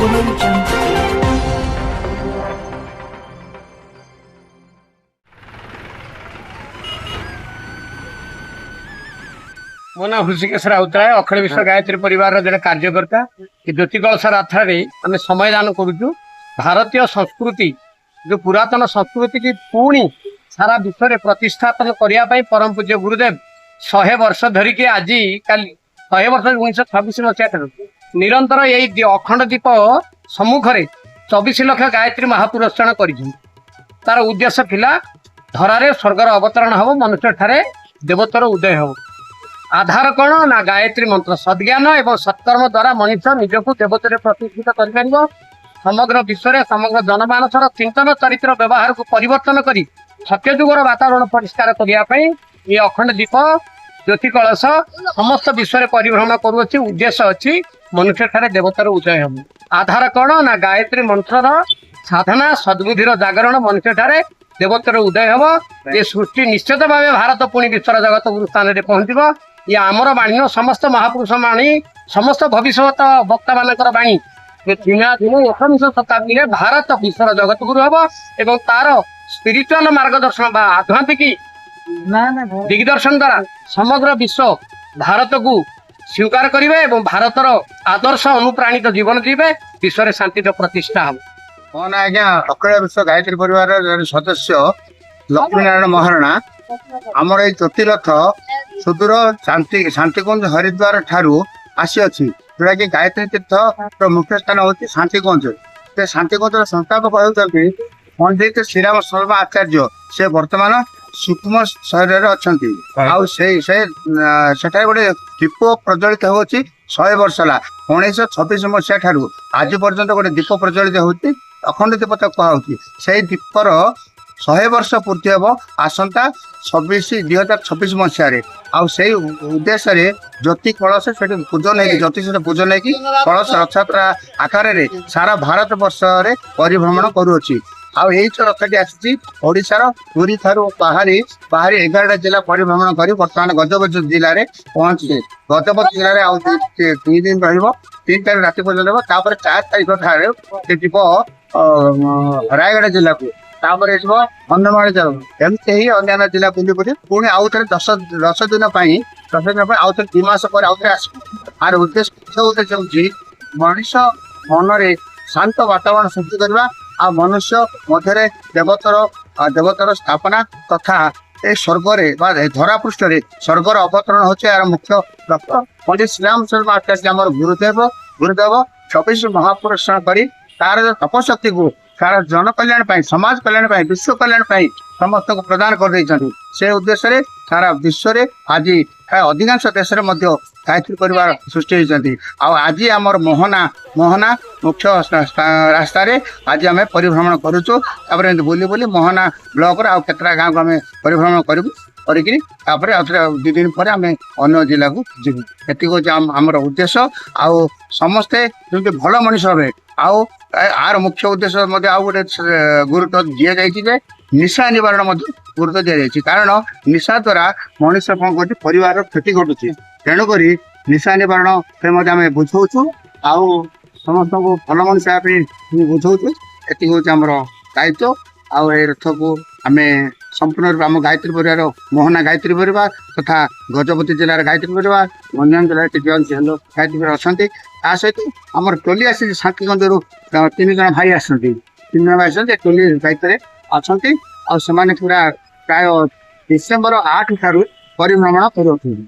Audio Jungle. ମୋ ନାଁ ହୃଷିକେଶ ରାଉତରାୟ, ଅଖିଳ ବିଶ୍ୱ ଗାୟତ୍ରୀ ପରିବାରର ଜଣେ କାର୍ଯ୍ୟକର୍ତ୍ତା। ଏ ଜ୍ୟୋତି କଳସ ରଥରେ ଆମେ ସମୟ ଦାନ କରୁଛୁ। ଭାରତୀୟ ସଂସ୍କୃତି, ଯୋଉ ପୁରାତନ ସଂସ୍କୃତି କି ପୁଣି ସାରା ବିଶ୍ୱରେ ପ୍ରତିସ୍ଥାପନ କରିବା ପାଇଁ ପରମ ପୂଜ୍ୟ ଗୁରୁଦେବ 100 ବର୍ଷ ଧରିକି, ଆଜି କାଲି 100 ବର୍ଷ, 1926 ମସିହା ଠାରୁ ନିରନ୍ତର ଏଇ ଅଖଣ୍ଡ ଦୀପ ସମ୍ମୁଖରେ 24 ଲକ୍ଷ ଗାୟତ୍ରୀ ମହାପୁରସ୍ଚରଣ କରିଛନ୍ତି। ତାର ଉଦ୍ଦେଶ୍ୟ ଥିଲା ଧରାରେ ସ୍ୱର୍ଗର ଅବତରଣ ହବ, ମନୁଷ୍ୟ ଠାରେ ଦେବତ୍ୱର ଉଦୟ ହବ। ଆଧାର କଣ ନା ଗାୟତ୍ରୀ ମନ୍ତ୍ର। ସଦ୍ଜ୍ଞାନ ଏବଂ ସତ୍କର୍ମ ଦ୍ୱାରା ମଣିଷ ନିଜକୁ ଦେବତ୍ୱରେ ପ୍ରତିଷ୍ଠିତ କରିପାରିବ। ସମଗ୍ର ବିଶ୍ୱରେ ସମଗ୍ର ଜନମାନସର ଚିନ୍ତନ, ଚରିତ୍ର, ବ୍ୟବହାରକୁ ପରିବର୍ତ୍ତନ କରି ସତ୍ୟଯୁଗର ବାତାବରଣ ପରିଷ୍କାର କରିବା ପାଇଁ ଏ ଅଖଣ୍ଡ ଦୀପ ଜ୍ୟୋତି କଳସ ସମସ୍ତ ବିଶ୍ୱରେ ପରିଭ୍ରମଣ କରୁଅଛି। ଉଦ୍ଦେଶ୍ୟ ଅଛି ମନୁଷ୍ୟ ଠାରେ ଦେବତାର ଉଦୟ ହେବ। ଆଧାର କଣ ନା ଗାୟତ୍ରୀ ମନ୍ତ୍ରର ସାଧନା, ସଦ୍ବୁଦ୍ଧିର ଜାଗରଣ, ମନୁଷ୍ୟ ଠାରେ ଦେବତ୍ୱର ଉଦୟ ହେବ। ଏ ସୃଷ୍ଟି ନିଶ୍ଚିତ ଭାବେ ଭାରତ ପୁଣି ବିଶ୍ୱର ଜଗତ ଗୁରୁ ସ୍ଥାନରେ ପହଞ୍ଚିବ। ଇଏ ଆମର ବାଣୀ ନୁହଁ, ସମସ୍ତ ମହାପୁରୁଷ ବାଣୀ, ସମସ୍ତ ଭବିଷ୍ୟତ ବକ୍ତା ମାନଙ୍କର ବାଣୀ ଯେ ଦିନେ ଦିନେ 21ଶ ଶତାବ୍ଦୀରେ ଭାରତ ବିଶ୍ୱର ଜଗତଗୁରୁ ହେବ ଏବଂ ତାର ସ୍ପିରିଚୁଆଲ ମାର୍ଗଦର୍ଶନ ବା ଆଧ୍ୟାତ୍ମିକ ଦିଗଦର୍ଶନ ଦ୍ୱାରା ସମଗ୍ର ବିଶ୍ୱ ଭାରତକୁ ସ୍ୱୀକାର କରିବେ ଏବଂ ଭାରତର ଆଦର୍ଶ ଅନୁପ୍ରାଣିତ ଜୀବନ ଜୀବେ, ବିଶ୍ୱରେ ଶାନ୍ତିର ପ୍ରତିଷ୍ଠା ହେବ। ମୋ ନାଁ ଆଜ୍ଞା ଅଖିଳ ବିଶ୍ୱ ଗାୟତ୍ରୀ ପରିବାରର ଜଣେ ସଦସ୍ୟ ଲକ୍ଷ୍ମୀନାରାୟଣ ମହାରଣା। ଆମର ଏଇ ଜ୍ୟୋତିରଥ ସୁଦୂର ଶାନ୍ତିକୁଞ୍ଜ ହରିଦ୍ୱାର ଠାରୁ ଆସିଅଛି, ଯୋଉଟାକି ଗାୟତ୍ରୀ ତୀର୍ଥର ମୁଖ୍ୟ ସ୍ଥାନ ହଉଛି ଶାନ୍ତିକୁଞ୍ଜ। ସେ ଶାନ୍ତିକୁଞ୍ଜର ସଂସ୍ଥାପକ ହେଉଛନ୍ତି ପଣ୍ଡିତ ଶ୍ରୀରାମ ଶର୍ମା ଆଚାର୍ଯ୍ୟ। ସେ ବର୍ତ୍ତମାନ ସୂକ୍ଷ୍ମ ଶରୀରରେ ଅଛନ୍ତି। ଆଉ ସେଇ ସେ ସେଠାରେ ଗୋଟେ ଦୀପ ପ୍ରଜ୍ୱଳିତ ହେଉଅଛି 100 ବର୍ଷ ହେଲା। 1926 ମସିହା ଠାରୁ ଆଜି ପର୍ଯ୍ୟନ୍ତ ଗୋଟେ ଦୀପ ପ୍ରଜ୍ୱଳିତ ହେଉଛି, ଅଖଣ୍ଡ ଦୀପ ତାକୁ କୁହାହଉଛି। ସେଇ ଦୀପର 100 ବର୍ଷ ପୂର୍ତ୍ତି ହେବ ଆସନ୍ତା 2026 ମସିହାରେ। ଆଉ ସେଇ ଉଦ୍ଦେଶ୍ୟରେ ଜ୍ୟୋତି କଳସ ସେଠି ପୂଜନ ହେଇକି, ଜ୍ୟୋତି ସେଠି ପୂଜନ ହେଇକି କଳସ ରଥଯାତ୍ରା ଆକାରରେ ସାରା ଭାରତ ବର୍ଷରେ ପରିଭ୍ରମଣ କରୁଅଛି। ଆଉ ଏଇ ଯୋଉ ରଥଟି ଆସିଛି ଓଡ଼ିଶାର ପୁରୀ ଠାରୁ ବାହାରି ବାହାରି 11ଟା ଜିଲ୍ଲା ପରିଭ୍ରମଣ କରି ବର୍ତ୍ତମାନ ଗଜପତି ଜିଲ୍ଲାରେ ପହଞ୍ଚିছে। ଗଜପତି ଜିଲ୍ଲାରେ ଆଉ 2 ଦିନ ରହିବ, 3 ତାରିଖ ରାତି ପର୍ଯ୍ୟନ୍ତ ରହିବ। ତାପରେ 4 ତାରିଖ ଠାରେ ସେ ଯିବ ରାୟଗଡ଼ା ଜିଲ୍ଲାକୁ, ତାପରେ ଯିବ କନ୍ଧମାଳ ଜିଲ୍ଲାକୁ, ଏମିତି ହେଇ ଅନ୍ୟାନ୍ୟ ଜିଲ୍ଲା ବୁଲି ବୁଲି ପୁଣି ଆଉ ଥରେ 10 ଦିନ ପାଇଁ ଆଉ ଥରେ 2 ମାସ ପରେ ଆଉ ଥରେ ଆସିବ। ଆର ଉଦ୍ଦେଶ୍ୟ ହେଉଛି ମଣିଷ ମନରେ ଶାନ୍ତ ବାତାବରଣ ସୃଷ୍ଟି କରିବା ଆଉ ମନୁଷ୍ୟ ମଧ୍ୟରେ ଦେବତାର ସ୍ଥାପନା ତଥା ଏ ସ୍ୱର୍ଗରେ ବା ଏ ଧରାପୃଷ୍ଠରେ ସ୍ୱର୍ଗର ଅବତରଣ ହଉଛି ଏହାର ମୁଖ୍ୟ ଲକ୍ଷ୍ୟ। ପଣ୍ଡିତ ଶ୍ରୀରାମ ଶର୍ମା ଆଚାର୍ଯ୍ୟ ଆମର ଗୁରୁଦେବ 24 ମହାପୁରୁଷ କରି ତାର ଯୋଉ ତପଶକ୍ତିକୁ ସାରା ଜନକଲ୍ୟାଣ ପାଇଁ, ସମାଜ କଲ୍ୟାଣ ପାଇଁ, ବିଶ୍ୱ କଲ୍ୟାଣ ପାଇଁ ସମସ୍ତଙ୍କୁ ପ୍ରଦାନ କରିଦେଇଛନ୍ତି। ସେ ଉଦ୍ଦେଶ୍ୟରେ ସାରା ବିଶ୍ୱରେ ଆଜି ପ୍ରାୟ ଅଧିକାଂଶ ଦେଶରେ ମଧ୍ୟ ଗାୟତ୍ରୀ ପରିବାର ସୃଷ୍ଟି ହେଇଛନ୍ତି। ଆଉ ଆଜି ଆମର ମୋହନା ମୁଖ୍ୟ ରାସ୍ତାରେ ଆଜି ଆମେ ପରିଭ୍ରମଣ କରୁଛୁ। ତାପରେ ଏମିତି ବୁଲି ବୁଲି ମୋହନା ବ୍ଲକର ଆଉ କେତେଟା ଗାଁକୁ ଆମେ ପରିଭ୍ରମଣ କରିବୁ, କରିକିରି ତାପରେ ଆଉ ଥରେ 2 ଦିନ ପରେ ଆମେ ଅନ୍ୟ ଜିଲ୍ଲାକୁ ଯିବୁ। ଏତିକି ହେଉଛି ଆମର ଉଦ୍ଦେଶ୍ୟ। ଆଉ ସମସ୍ତେ ଯେମିତି ଭଲ ମଣିଷ ହେବେ। ଆଉ ଆର ମୁଖ୍ୟ ଉଦ୍ଦେଶ୍ୟ ମଧ୍ୟ ଆଉ ଗୋଟେ ଗୁରୁତ୍ୱ ଦିଆଯାଇଛି ଯେ ନିଶା ନିବାରଣ ମଧ୍ୟ ଗୁରୁତ୍ୱ ଦିଆଯାଇଛି। କାରଣ ନିଶା ଦ୍ୱାରା ମଣିଷ କଣ କରୁଛି, ପରିବାରର କ୍ଷତି ଘଟୁଛି। ତେଣୁକରି ନିଶା ନିବାରଣ ସେ ମଧ୍ୟ ଆମେ ବୁଝଉଛୁ ଆଉ ସମସ୍ତଙ୍କୁ ଭଲ ମଣିଷ ହେବା ପାଇଁ ବୁଝଉଛୁ। ଏତିକି ହେଉଛି ଆମର ଦାୟିତ୍ୱ। ଆଉ ଏ ରଥକୁ ଆମେ ସମ୍ପୂର୍ଣ୍ଣ ରୂପେ ଆମ ଗାୟତ୍ରୀ ପରିବାର, ମୋହନା ଗାୟତ୍ରୀ ପରିବାର ତଥା ଗଜପତି ଜିଲ୍ଲାର ଗାୟତ୍ରୀ ପରିବାର, ଗଞ୍ଜାମ ଜିଲ୍ଲାର ଗାୟତ୍ରୀ ପରିବାର ଅଛନ୍ତି। ତା ସହିତ ଆମର ଟୋଲି ଆସିଛି ଶାନ୍ତିଗଞ୍ଜରୁ 3 ଜଣ ଭାଇ ଆସନ୍ତି, 3 ଜଣ ଭାଇ ଆସନ୍ତି, ଟୋଲି ଦାୟିତ୍ୱରେ ଅଛନ୍ତି। ଆଉ ସେମାନେ ପୁରା ପ୍ରାୟ ଡିସେମ୍ବର 8 ଠାରୁ ପରିଭ୍ରମଣ କରୁଅଛନ୍ତି।